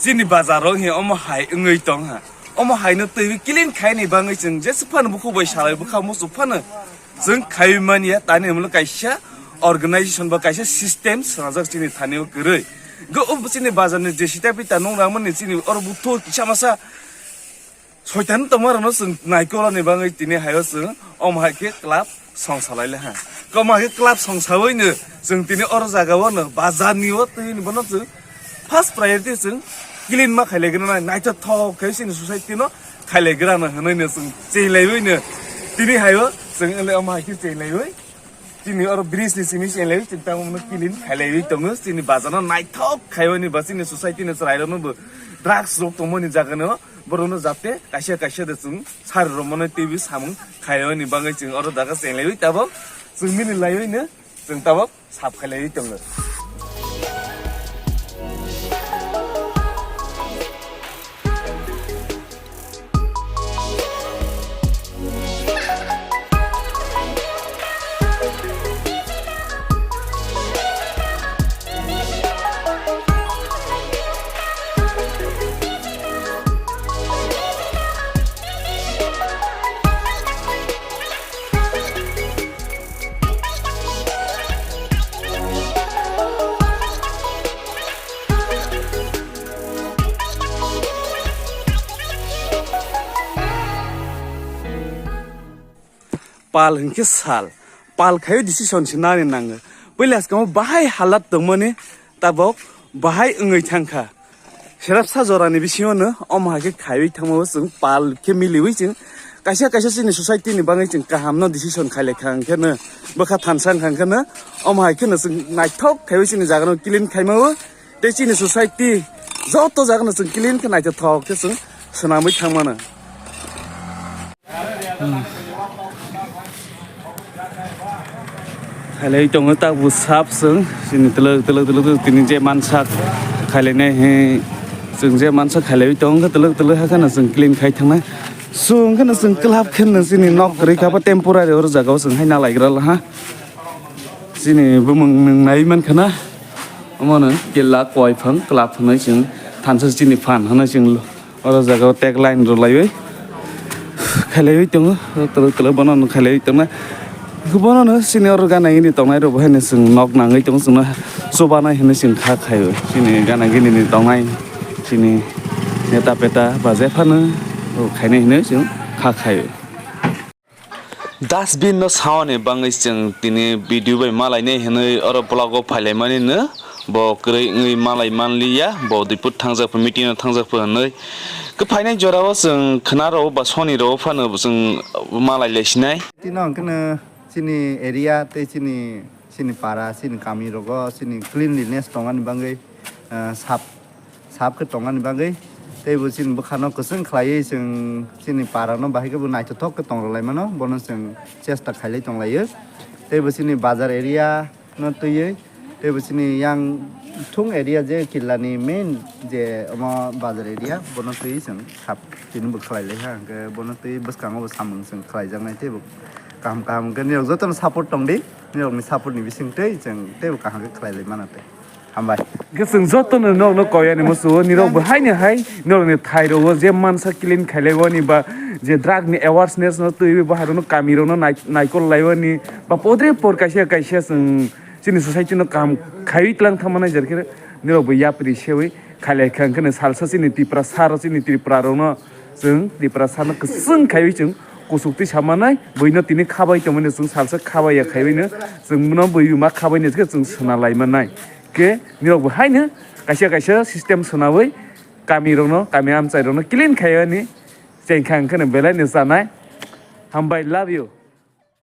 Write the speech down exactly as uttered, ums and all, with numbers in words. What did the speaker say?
Chini bazar o he omo hai wngwi tong ha. Omo hai no twi clean khai ni bangwi chwng jesa phano bukhuk bai salai bwkha muchuk phano chwng khai manya, tani hwnmano kaisa organization ba kaisa system swnajak chini thani o kwrwi. Go o chini bazar ni jesi ta pita nung rang mani chini oro buthu kisa masa soitan tongma rok no chwng naikol ni bangwi tini hai o chwng omo hai khe club song salai le ha. Omo hai khe club song sawi no chwng tini oro jaga o no bazar ni o twi ni bono chwng first priority chwng clean ma khailaigrana, naithothok khe chini society no khailaigrana hwnwi no chwng chenglaiwi no tini hai o chwng ele omo hai khe chenglaiwi chini oro bridge ni simi chenglaiwi chwng tamo no clean khailaiwi tongo. Chini bazar no naithok khaiwi ni ba chini society ni chwrai rok no bo drugs rok tongmani jaga no borok no jate kaisa kaisa de chwng sari rok mano twi samung khailaiwi ni bangwi chwng oro jaga chenglaiwi tabok chwng mini laiwi no chwng tabok sap khailaiwi tongo. Pal hinkhe sal, pal khaio decision se nani nango. Puila swkangma bahai halat tongmani tabok bahai wngwi thangkha. Serapsa jorani bisingo no omo hai khe khaiwi thangmao chwng pal khe miliwi chwng kaisa kaisa chini society ni bagwi chwng kaham no decision khailai kha hwnkhe no bwkha thansa wngkha hwnkhe no omo hai khe no chwng naithok khaiwi chini jaga no clean khaimao tei chini society joto jaga no chwng clean khe naithothok khe chwng swnamwi thangmano. Khailai tongo tabuk sap chwng chini twlwk twlwk twlwk twlwk tini je mansak khailainai he chwng je mansak khailaiwi tongo twlwk twlwk hakhe no chwng clean khai thangnai. Chwng khe no chwng club khe no chini nok kwrwi kha ba temporary oro jaga o chwng hai nalaigra laha. Chini bumung nwng nai mankha na omo no killa koi phang club hwnwi chwng thansa chini phan hwnwi chwng. Oro jaga o tag line rw laiwi khailaiwi tongo, twlwk twlwk bono no khailaiwi tongnai. Bono no senior gana gini tongnai rok bo haino chwng nok nangwi tongo, chwngno chubanai hinwi chwng kha khaio. Chini gana gini ni tongnai chini neta peta ba jephano khainai hinwi chwng kha khaio. Dustbin no saoni bangwi chwng tini video bai malainai hinwi oro vlog o phailaimani no bo kwrwi wngwi malai manliya, bo diput thangjak pho, meeting o thangjak pho hinwi. Khe phainai jora o chwng khna rok ba soni rok phano chwng malai lai sinai. Tino hwnkhe no chini area tei chini, chini para, chini kami rogo chini cleanliness tongani bangwi, ah, sap sap khe tongani bagwi, tei bo chini bwkhano kwchwng khlaiwi chwng chini para no bahai khe bo naithothok khe tong rwlai mano, bono chwng chesta khailai tong laio. Tei bo chini bazar area no twiwi, tei bo chini yang thung area je killa ni main je omo bazar area, bono twiwi chwng sap tini bo khlai lai kha, hwnkhe bono twiwi bwskango bo samung chwng khlai jaknai, tei bo kaham kaham hwnkhe nini rok jotono support tong di, nini rokni support ni bising twi chwng tei bo kaham khe khlai lai mano tei. Hambai. Hwnkhe chwng jotono nokno koi ani muchungo, nirok bo haino hai norokni thai rogo je mansa clean khailai wani ba je drug ni awareness no twiwi bo hai rokno kami rokno nai-, naikol lai wani ba podre por kaisa kaisa chwng chini society no kaham khaiwi tlang thangma nai jer khe nirok bo yapri sewi khailai kha hwnkhe salsa chini Tiprasa rok chini Tripura rokno Chwng Tiprasa no kwchwng khaiwi chwng kuchuk twi samanai, buino tini khabai tongmani chwng salsa khabai ya khaiwi no chwng bono bui ma khabai ni khe chwng swnalai manai. Khe nirok bo haino kaisa kaisa system swnawi kami rokno, kami amchai rokno clean khaiyani chengkha hwnkhe no belai no chanai. Hambai, love you.